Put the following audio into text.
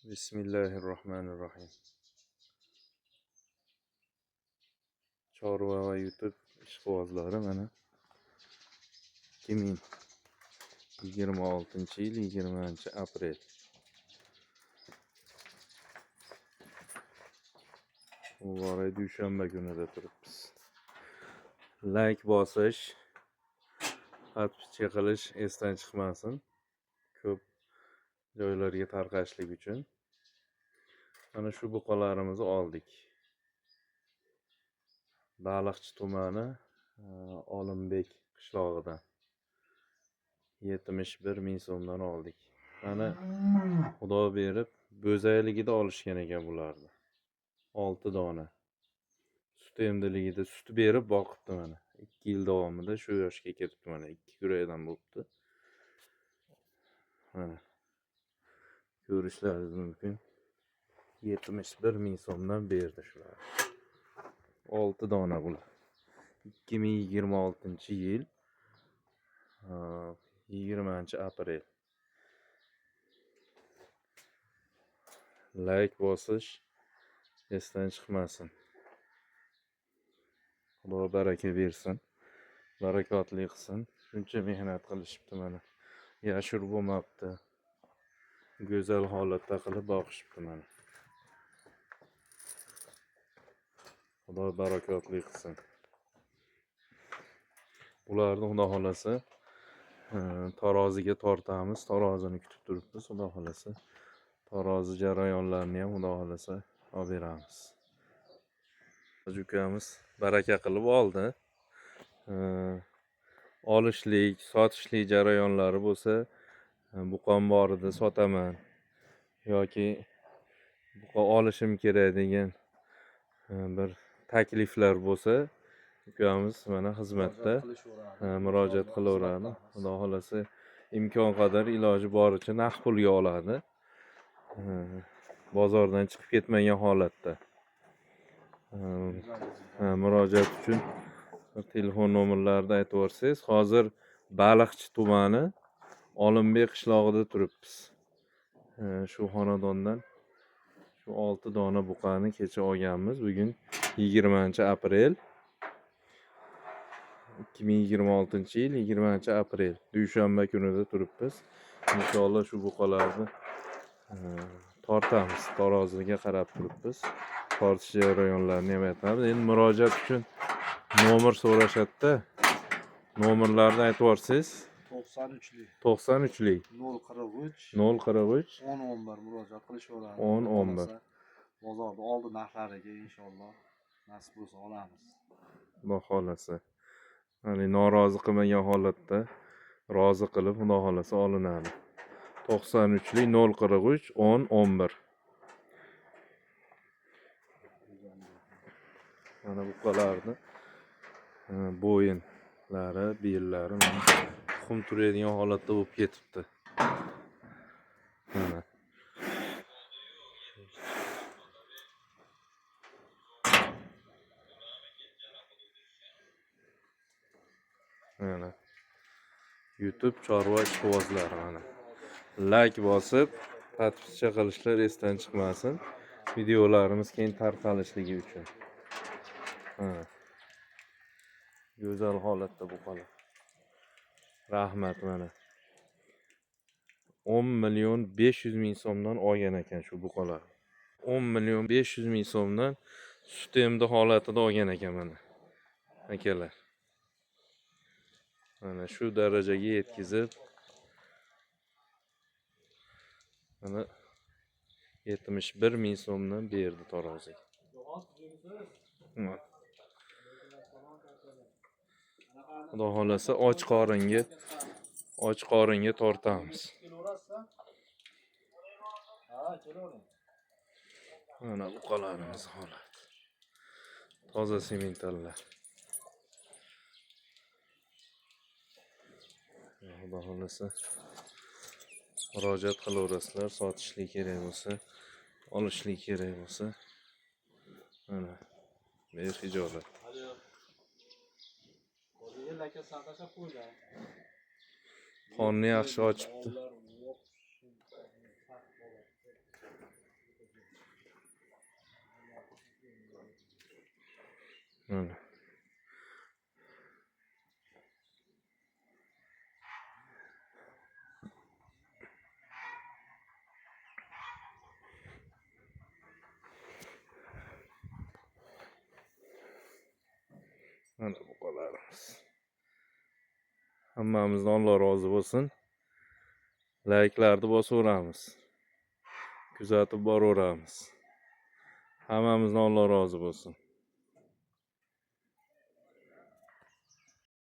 Bismillahirrohmanirrohim. Chorva va YouTube ishqibozlari, mana 2026-yil 20 aprel. Muborak dushanba kunida turibmiz. Layk bosish, подписка qilish esdan chiqmasin. Ko'p joylarga tarqashlik uchun. Mana shu buqalarimizni oldik. Baliqchi tumani, Olimbek qishlog'idan 71 ming so'mdan oldik. Mana, Xudo berib, bo'zayligida olishgan ekan bularni. 6 dona. Sut emdiligida sut berib boqibdi mana. 2 yil davomida shu yoshga ketibdi mana. 2 kuraydan bo'libdi. Mana. Ko'rishlaringiz mumkin. 71 ming so'mdan berdi shular. 6 dona bular. 2026-yil 20 aprel. Layk bosish esdan chiqmasin. Xudo baraka bersin. Barakotli qilsin. Shuncha mehnat qilishibdi mana. Yashir bo'lmabdi. Go'zal holatda qilib boqishibdi mana. Xudo barakotli qilsin. Bularni Xudo xolasa taroziga tortamiz. Tarozini kutib turibmiz. Xudo xolasa tarozi jarayonlarini ham Xudo xolasa olib beramiz. Ukamiz baraka qilib oldi. Olishlik, sotishlik jarayonlari bo'lsa, buqam bor edi, sotaman yoki buqa olishim kerak degan bir takliflar bo'lsa, ukamiz mana xizmatda, murojaat qilaveradi. Xudo xolasa imkon qadar, iloji boricha naqd pulga oladi. Bozordan chiqib ketmagan holatda. Murojaat uchun bir telefon nomerlarini aytib yuborsangiz. Hozir Baliqchi tumani, Olimbek qishlog'ida turibmiz. Shu xonadondan shu 6 dona buqani kecha olganmiz. Bugun 20 aprel. 2026-yil 20 aprel. Dushanba kunida turibmiz. Inshaalloh shu buqalarni tortamiz. Taroziga qarab turibmiz. Tortish jarayonlarini ham aytamiz. Endi murojaat uchun nomer so'rashadi-da. Nomerlarni aytib yuborsangiz. 93lik. 93lik. 043 043 10 11 murojaat qilishaveradi. 10 11. Bozorda oldi narxlariga inshaalloh nasib bo'lsa olamiz. Xudo xolasa. Ya'ni norozi qilmagan holatda rozi qilib, Xudo xolasa olinadi. 93lik 043 10 11. Mana buqalarni bo'yinlari, bellari mana tuxum turadigan holatda bo'lib ketibdi. Mana. Mana. YouTube chorva ishqibozlari mana. Like bosib, подписка qilishlar esdan chiqmasin. Videolarimiz keyin tarqalishligi uchun. Mana. Go'zal holatda buqalar. Rahmat mana. 10 million 500 ming so'mdan olgan ekan shu buqalar. 10 million 500 ming so'mdan sut emdi holatida olgan ekan mana. Akalar. Mana shu darajaga yetkazib mana 71 ming so'mdan berdi taroziga. Xudo xolasa och qoringa tortamiz. Mana buqalarimiz holati. Toza sementallar. Xudo xolasa murojaat qilaverasizlar, sotishlik kerak bo'lsa, olishlik kerak bo'lsa. Mana behijolat. Qonni yaxshi ochibdi. Mana. Mana buqalarimiz. Hammamizdan Alloh rozi bo'lsin. Layklarni bosaveramiz. Kuzatib boraveramiz. Hammamizdan Alloh rozi bo'lsin.